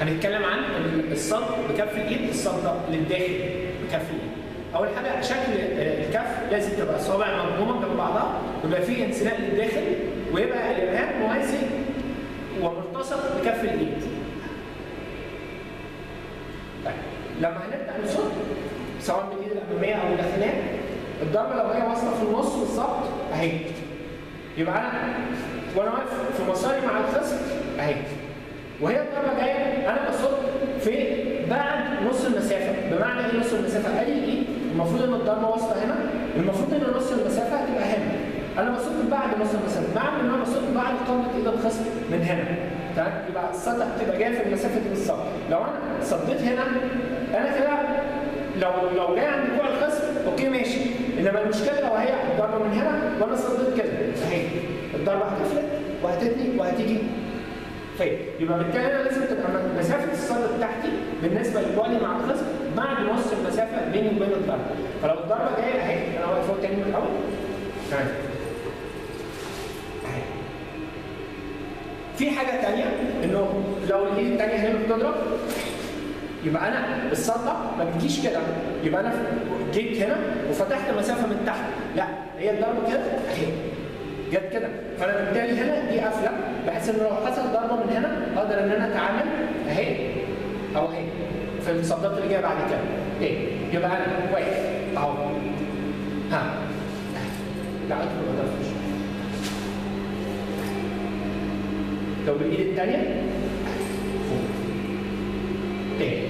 هنتكلم عن الصد بكف الايد، الصد للداخل بكف الايد. اول حاجة شكل الكف لازم تبقى الصوابع مضمومة جنب بعضها، ويبقى فيه انسداد للداخل، ويبقى الابهام موازي وملتصق بكف الايد. طيب لما هنبدا نصد سواء بالايد الامامية او الداخلية، الضربة لو هي واصله في النص بالظبط اهي، يبقى انا وانا واقف في مساري مع الخصم اهي، وهي الضربة جاية انا بصد في بعد نص المسافة. بمعنى ايه نص المسافة؟ ادي الايد المفروض ان الضربة واصله هنا، المفروض ان نص المسافة هتبقى هنا، انا بصد بعد نص المسافة، بمعنى ان انا بصد بعد قبضه ايد الخصم من هنا، تمام؟ يبقى الصدة هتبقى جاية في المسافة دي بالظبط. لو انا صديت هنا انا كده لو جاي عند كوع الخصم okay ماشي، انما المشكلة لو هي الضربة من هنا وانا صديت كده اهي، الضربة هتفلت وهتتني وهتيجي فين؟ يبقى بالتالي انا لازم تبقى مسافة الصد بتاعتي بالنسبة لبعدي مع الخصم بعد نص المسافة بيني وبين الضربة. فلو الضربة جاية اهي، انا واقف فوق تاني من الاول، تمام اهي. في حاجة ثانية انه لو الايد الثانية هي اللي بتضرب، يبقى انا الصده ما بتجيش كده، يبقى انا جيت هنا وفتحت مسافة من تحت، لا هي الضربة كده اهي جت كده، فانا بالتالي هنا دي قافله، بحيث ان لو حصل ضربه من هنا اقدر ان انا اتعامل اهي او اهي في الصدات اللي جاية بعد كده. تاني يبقى انا واقف اهو، ها لا ادخل ما اقدرش، لو بالايد الثانية فوق. تاني